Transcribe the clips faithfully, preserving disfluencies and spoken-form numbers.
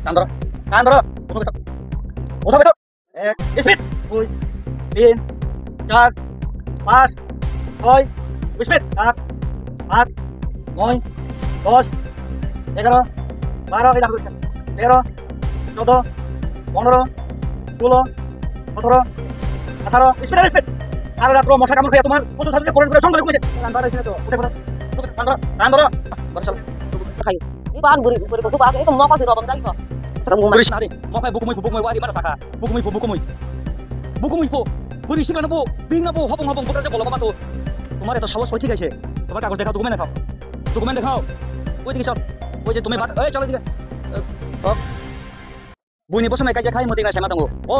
Kandoro. Kandoro. Uthok, uthok. Uthok, uthok. Ek. Speed. Dui. Tin. Char. Panch. Choi. Speed. Sat. Aat. Noi. Dos. Egaro. Baro. Ei dekho. Tero. Chodo. Ponoro. Sulo. Sotoro. Atharo. Speed, speed. সারা রাত্র মশা কামড় খাইয়া তোমার শ্বশুর শাশুড়ি করে করে সঙ্গে ঘুমেছে। রান্না বাড়া হয়েছিল তো। উঠে পড়ো। উঠে পড়ো। রান্না বাড়া। রান্না বাড়া। ঘরে চলো। খাই। এই বান বুড়ি, বুড়ি কত বাস, এই তো মকল দিল, বন্ধ রাখি তো। বুড়ি সিনারি, মকাই বুকুমুই, বুকুমুই, ওয়ারি মারা সাকা। Bukumui pho, bukumui. Bukumui pho. Buri sikla no bo, bing no bo, hopong hopong, bukra je bolong ma to. Tomar eto sahos koi thik ase? Tomar kagoj dekhao, document dekhao. Document dekhao. Oi dikhe chol. Oi je tumi bat, oi chol dikhe. Buini bo somai kaijak khai muting na sema tongo. O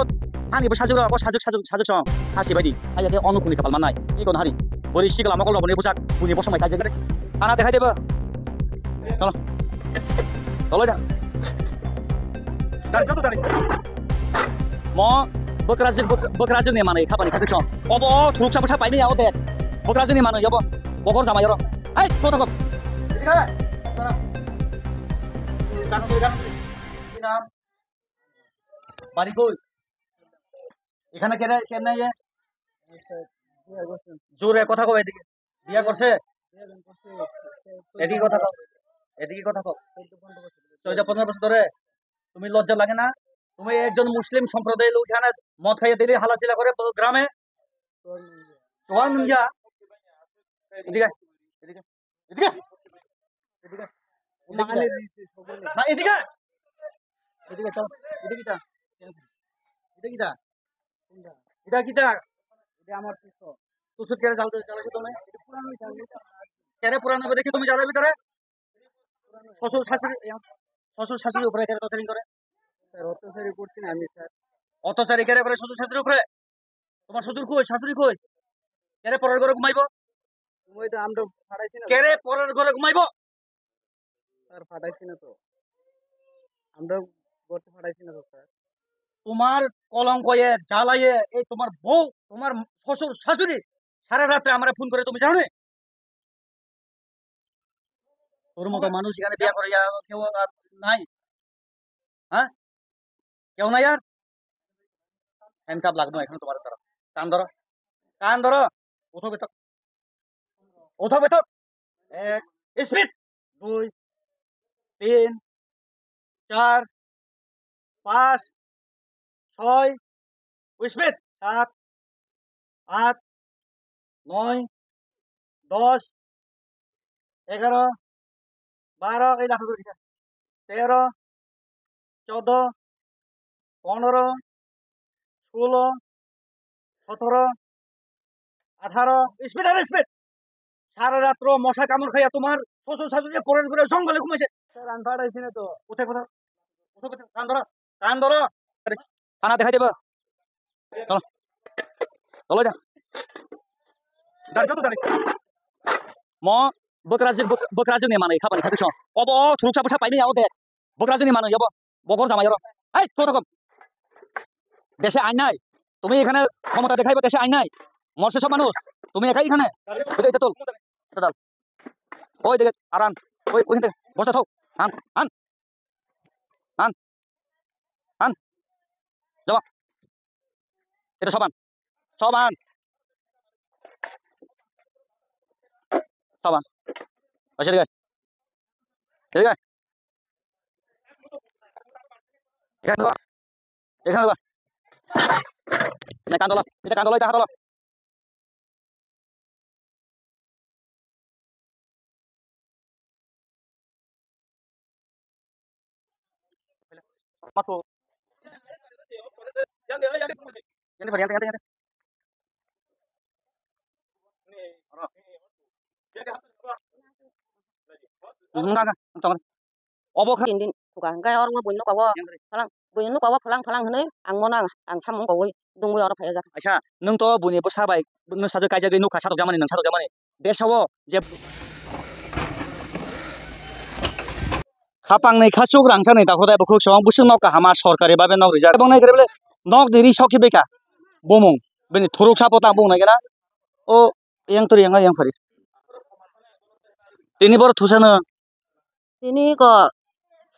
hani bo sajwk rok, o sajwk, sajwk, sajwk song. Hasi bai di. Hai ke onu khuni kapal manai. Ni kon hari. Buri sikla mokol rok ni bujak. Buini bo somai kaijak. Thana dekhai debo. Cholo. Cholo ja. Dari, jatuh dari. Mo, bwkrajwk, bwk-, bwkrajwk ni manwi khapani khachuk song. Obo, thuruksa bwsa paimaya o de. Bwkrajwk ni manwi obo. Bogor jamai oro. Hai, to thangok. এদিকে আয়। দাঁড়া। কি নাম? বাড়ি কই? এখানে কে রে-, কে নেই এ? জোরে কথা কও এদিকে। বিয়া করছে? এদিকে কথা কও। এদিকে কথা কও। চৌদ্দ পনেরো বছর ধরে? তুমি লজ্জা লাগে না? তুমি একজন মুসলিম সম্প্রদায়ের লোক এখানে মদ খাইয়ে দিলে হালাচিলা করে গ্রামে? সোহান মিয়া। এদিকে, এদিকে, এদিকে। এদিকে। না, এদিকে। এদিকে চল। এদিকে যা। এটা কিটা? এটা কিটা? এটা আমার পিস্তল। তো সুট কেন জ্বালাতে, জ্বালাতে তুমি? কেন পুরানো দেখি তুমি জ্বালাবি তারা? শ্বশুর শাশুড়ি, শ্বশুর শাশুড়ির উপরে কেন টর্চারিং করে? স্যার, অত্যাচারই করছি না আমি, স্যার। অত্যাচারই কেন করে শ্বশুর শাশুড়ির উপরে? তোমার শ্বশুর কই, শাশুড়ি কই? কেন পরের ঘরে ঘুমাইবো? ঘুমাইতে আমরা ফাটাইছি না। কেন পরের ঘরে ঘুমাইবো? স্যার, ফাটাইছি না তো। আমরা ঘর তো ফাটাইছি না তো, স্যার। তোমার কলঙ্কয়ে, জ্বালায়ে, এই তোমার বউ, তোমার শ্বশুর, শাশুড়ি সারা রাত্রে আমারে ফোন করে, তুমি জানো না? তোর মতো মানুষ এখানে বিয়া করে আর কেউ আর নাই, হ্যাঁ? কেউ নাই আর? হ্যান্ডকাফ লাগানো এখানে তোমার দ্বারা। কান ধরো, কান ধরো, উঠো বেতক, উঠো বেতক। এক, স্পিড। দুই, তিন, চার, পাঁচ, ছয়, স্পিড। সাত, আট, নয়, দশ, এগারো, বারো, এই দেখো, তেরো, চোদ্দ, পনেরো, ষোলো, সতেরো, আঠারো, স্পিড আর স্পিড। সারা রাত্র মশা কামড় খাইয়া তোমার শ্বশুর শাশুড়ি পরের ঘরে জঙ্গলে ঘুমাইছে। স্যার, আমি ফাটাইছি না তো। কোথায়, কোথায়? কোথায়, কোথায়? কান ধরো, কান ধরো। থানা দেখাই দেবো। চলো। চলো যা। গাড়ি যত গাড়ি। Mo bwkrajwk, bwk-, bwkrajwk ni manwi khapani khachuk song. Obo o thuruksa bwsa paimaya o de. Bwkrajwk ni manwi obo. Bogor jamai oro. Hai, to thok. দেশে আইন নাই। তুমি এখানে ক্ষমতা দেখাইবা, দেশে আইন নাই। মরছে সব মানুষ। তুমি একাই এখানে। এটা, এটা তোল। এটা তোল। ওই দিকে আরান। ওই, ওইখান থেকে। বসে থাক। আন, আন। আন। আন। যাবা। এটা সব আন। সব আন। সব আন। আচ্ছা, ঠিক আছে। ঠিক আছে। এখানে দেওয়া। এখানে দেওয়া। না, কান তোলা। এটা কান তোলা, এটা হাত তোলা। Mato. Yan, yan, yan, yan, yan. Enggak, enggak, enggak. Obo kha. Tin din thuka hwnkhe ormo buini nuka o phalang, buini nuka o phalang phalang hwnwi ang mono ang, ang samung kogwi dungwi oro phaiya. Aisa, nwng to buini bwsa bai, nwng sajwk kaijagwi nukha, satok jamani, nwng satok jamani. Desao je khapangni khachuk rangchakni dakhodai bukhuk song bwswk nok kahama sorkari babe nok rijak. Ebong nai khe bele nok ni ri sok khe beka bumung bini thuruk sapo tang bung nai gana. O yang turi yang yang phari. Tini bor thusano. Tini ko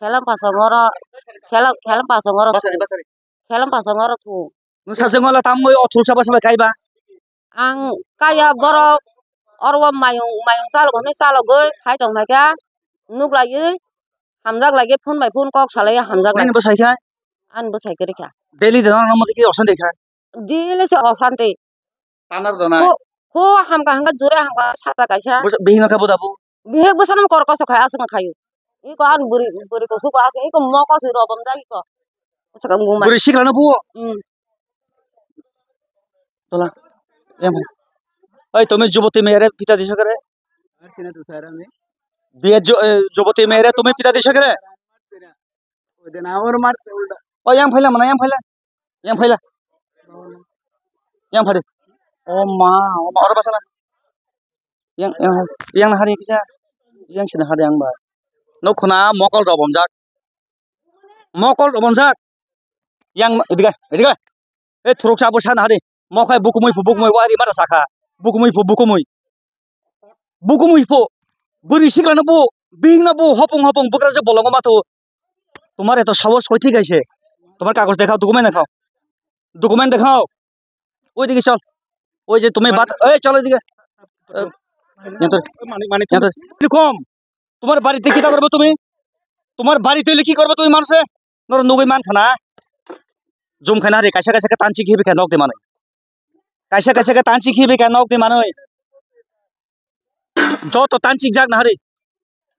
Khelam Kasong oro Khela, khela pasong oro. Basari, basari. Khela pasong oro thu. Nung saseng wala tam ngoi othul saba saba kaiba. Ang kaya borok oro mayung, mayung chalok hwnwi chalogwi khai tong kha khe, nuk laiwi hamjak laiwi phone bai phone kok salaiwi hamjak lai. Nini bwsai kha? Ani bwsai kwrwi kha. Daily de nang nang ki osan de kha? Daily se osanti. Tanar dona. Ko, ko hamka hangka jure hamka satra kaisa. Bihing no kha boda bu. Bihik bwsano kor kosto khai aswk khayu. Iko an buri, buri ko suko aswk iko mokol si robom jagi ko. Aswk ang gumai. Buri sikla no bu. Hmm. Tola. Em. Oi, tumi juboti mere pita diso kare. Biya jo-, eh, juboti mere tumi pita diso kare. Ode na or mar se ulta. O yang phaila mana yang phaila. Yang phaila. Yang phadi. O ma, o ma or basala. Yang, yang, yang na hari kisa. Yang sini hari yang ba. No khuna mokol robom jak. Mokol robom jak. Yang ediga, ediga. E thuruk sa bo sana hari. Mokhai bukumui phu bukumui wari mara saka. Bukumui phu bukumui. Bukumui phu. Buri sikla no bu. Bing no bu hopong hopong bukra je bolongo matu. তোমার এত সাহস কই থেকে আইছে? তোমার কাগজ দেখাও, ডকুমেন্ট দেখাও। ডকুমেন্ট দেখাও। ওইদিকে চল। ওই যে তুমি বাত-, এই চলো এদিকে। এ, নিয়ন্ত্রণ। মানিক, মানিক, নিয়ন্ত্রণ। এরকম। তোমার বাড়িতে কিতা করবে তুমি? তোমার বাড়িতে এলে কি করবে তুমি মানুষে? নর নুগই মান খানা। জুম খানা রে, কাইসা কাইসা কে তানসি খেয়ে বিখা নক দে মানে। Kaisa kaisa khe tanchik khibi kha nokni manwi. Joto tanchik jak nahari.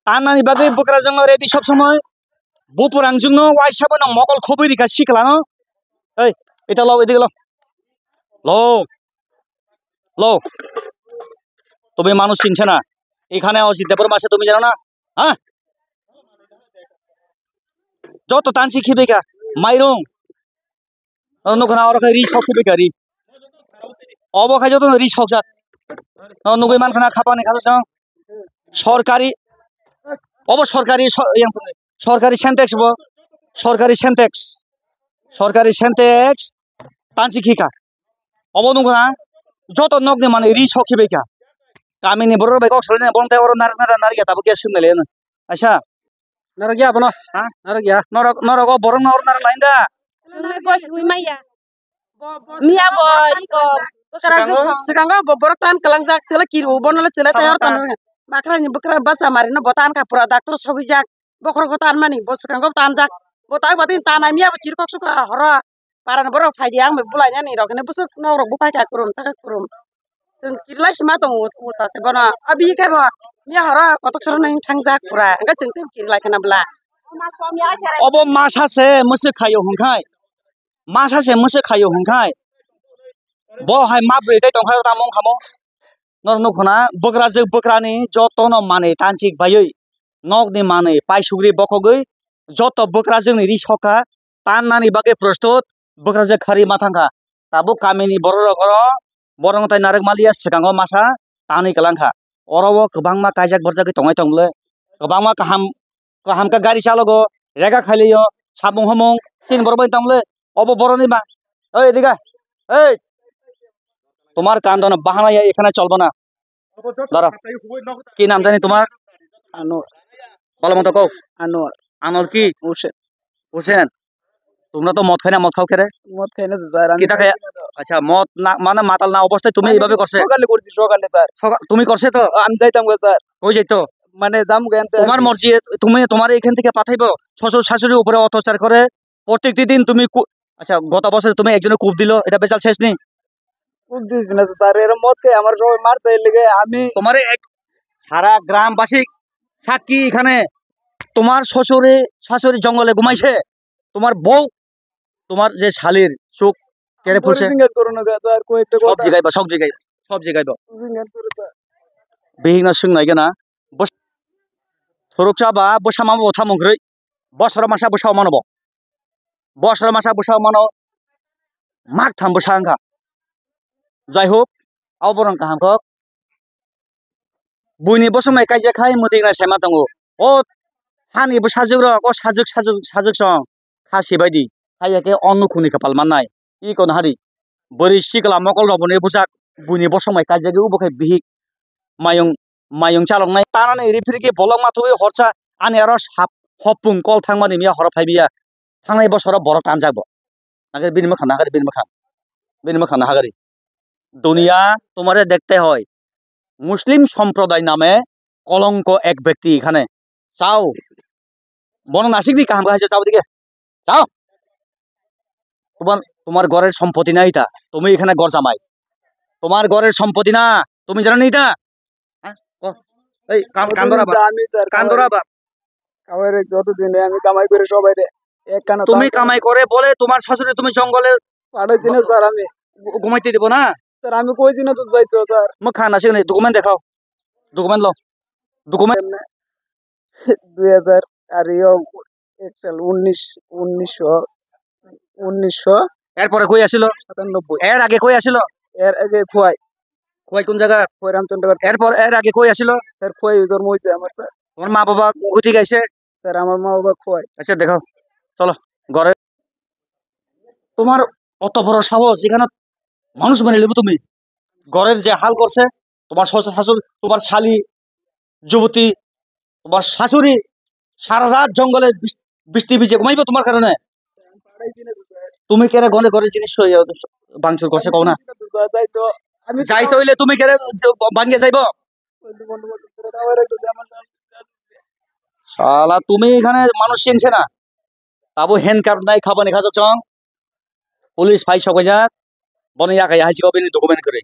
Tannani bagwi bwkrajwkno ready sob somoi. Buprangjwkno waisa bono mokol khobwi rikha siklano. Ei, eta lo, edik lo. Lo. Lo. তুমি মানুষ চিনছে না। এখানে অজিত দেববর্মা আছে, তুমি জানো না? হ্যাঁ? Joto tanchik khibi kha. Mairung. O nukho na oro khe ri sok khibi kha ri. Obo khe joto ri sok jak. O nugui man khana khapani kha jang. Sorkari, obo sorkari so-, yang sorkari Sentex bo. Sorkari Sentex. Sorkari Sentex tansi khika. Obo nukho na joto nokni manwi ri sok khibi kha. Kamini borok bai kok salai na bon tei oro narak narak narak ya tabuk ya swngnai le. Aisa. Norok ya bono? Ha? Norok ya? Norok, norok o borok no orna lain da. Chwngno gos hui maya. Bo, bo, Miya bo, iko, bwkra Sikango? Gosong. Sikango bo borok tan kalangjak, chwla kiru, bono le chwla tayar tano. Bakrani bwkra bacha mari no bo tan ka pura doctor sogwi jak. Bokhorok tan mani, bo sikango tanjak. Bo tak batin tanai miya bo chirkok suka horo. Parani borok phai di, ang bai bulai nani rok hwnwi bwswk nok rok buphai kha kurum, chakha kurum. Chwng kirilai sima tongo, ulta se bono. Abi khe bo miya horo kotok soro nang thangjak pura. Hwnkhe chwng tei kirilai khna bwla. Obo masa se mwswk khaio hwnkhai. Masa se mwswk khaio hwnkhai. Bo hai ma bwrwi tei tongkha tamo wngkha mo. Nor nukho na bwkrajwk bwkrani jotono manwi tanchik baiwi. Nokni manwi paisugri bokhogwi joto bwkrajwkni ri sokha. Tannani bagwi prostut bwkrajwk kharwi ma thangkha. Tabuk kamini bororok oro borokno tai narwk maliya swkango masa tanwi kwlangkha. Oro o kwbangma kaijak borjagwi tongnai tong bwle. Kwbangma kaham, kaham khe gari chalogo, rega khailaio, samung humung, chini borok bai tong bwle. Obo borokni ma, oi, edika, ei, তোমার কান ধরো, বাহানা এখানে চলবে না। দাঁড়াও। কি নাম জানি তোমার? আনোয়ার। ভালো মতো কও। আনোয়ার। আনোয়ার কি? হোসেন। হোসেন। তোমরা তো মদ খায় না, মদ খাও কেরে? মদ খাই না তো স্যার, আমি কিতা খাই খায়? না তো। আচ্ছা, মদ না, মানে মাতাল না অবস্থায় তুমি আমি এইভাবে করছে? সকালে করছি, সকালে স্যার। সকা-, তুমি করছে তো? আমি যাইতাম গো স্যার। কই যাইতো? মানে যাম গো এনতে। তোমার মর্জি, তুমি, তোমার এখান থেকে পাঠাইবো? শ্বশুর শাশুড়ির উপরে অত্যাচার করে, প্রত্যেকটি দিন তুমি কু-, আচ্ছা, গত বছর তুমি একজনে কূপ দিল, এটা বেচাল শেষ নেই? কূপ দিস না তো স্যার, এরা মদ খায়, আমার সবাই মারছে এর লেগে, আমি তোমারে এক সারা গ্রামবাসী সাক্ষী এখানে, তোমার শ্বশুরে, শাশুড়ি জঙ্গলে ঘুমাইছে, তোমার বউ, তোমার যে শালির চোখ কেড়ে ফেলছে। জিজ্ঞেস করো না স্যার, কয়েকটা সব কথা। জিগাইবা, সব জিগাইবা, সব জিগাইবা। জিজ্ঞেস করো sir. Bihik no swng nai gana. Bos-, thuruk cha ba bwsa ma bo thamung kwrwi. Bosoro masa bwsa mano bo. Bosoro masa bwsa mano. Mak tham bwsa wngkha. Jai hok, abo borok kaham kok. Buini bosongbai kaijak khai mwtwi nai saima tongo. O hani bwsajwk rok, o sajwk, sajwk, sajwk song kha sibai di. Haiya khe o nukhungni kwpal mannai. Iko nahari. Bwrwi sikla mokol rok bo ni bwsajak. Buini bosongbai kaijak khe obo khe bihik. Mayung, mayung chaloknai. Tanani riphi rikhi bolong ma thubui horsa ani aro sap hopung kol thangmani miya horo phaibiya. Thangnai bosoro borok tanjak bo. Nagari bini mwkhang, nagari bini mwkhang. Bini mwkhang nagari. Duniya tumare dekhte hoy. Muslim somproday name kolongko ek byakti ekhane. Chao. Bono nasik di kaham kaham chao dike. Chao. তোমার তোমার ঘরের সম্পত্তি না এটা, তুমি এখানে ঘর জামাই, তোমার ঘরের সম্পত্তি না, তুমি জানো না এটা? হ্যাঁ? ক-, এই কান-, যতদিন কান্দো না বাপ, যা আমি স্যার কান্দো না কামাই, বাপ। কামাই রে, যতদিন রে আমি কামাই করে সবাই রে একখানা তুমি তার কামাই করে বলে তোমার শাশুড়ি তুমি জঙ্গলে পাঠাইছি না স্যার আমি। ঘু-, ঘুমাইতে দিব না? স্যার আমি কইছি না তো যাইতো স্যার। মুখ খান আসে নি, document দেখাও, document লো, document। এমনি দুই হাজার আর ইয়ো এক সাল উনিশ, উনিশশো, উনিশশো এরপরে কই আছিল? সাতানব্বই। এর আগে কই আছিল? এর আগে খোয়াই। খোয়াই কোন জায়গা? খোয়াই রামচন্দ্রগড়। এরপর এর আগে কই আছিল? স্যার খোয়াই জন্ম হইছে আমার স্যার। তোমার মা বাবা কই থেকে আইছে? স্যার আমার মা বাবা খোয়াই। আচ্ছা দেখাও, চলো ঘরে। তোমার অত বড় সাহস, এখানে মানুষ মেরে নেবো তুমি? ঘরের যে হাল করছে, তোমার শ্বশুর শাশুড়ি, তোমার শালি, যুবতী, তোমার শাশুড়ি সারা রাত জঙ্গলে বিস-, বৃষ্টি ভিজে ঘুমাইবো তোমার কারণে। তুমি কেন ঘরে ঘরে জিনিস সই-, ভাঙচুর করছে কও না? আমি যাইতে হইলে তুমি কেন ভাঙিয়ে যাইবো? শালা তুমি এখানে মানুষ চিনছে না, tabo handcuff nai khabani khajak chong. Police phai sok jak, bono yakai hai chikao bini document kwrwi.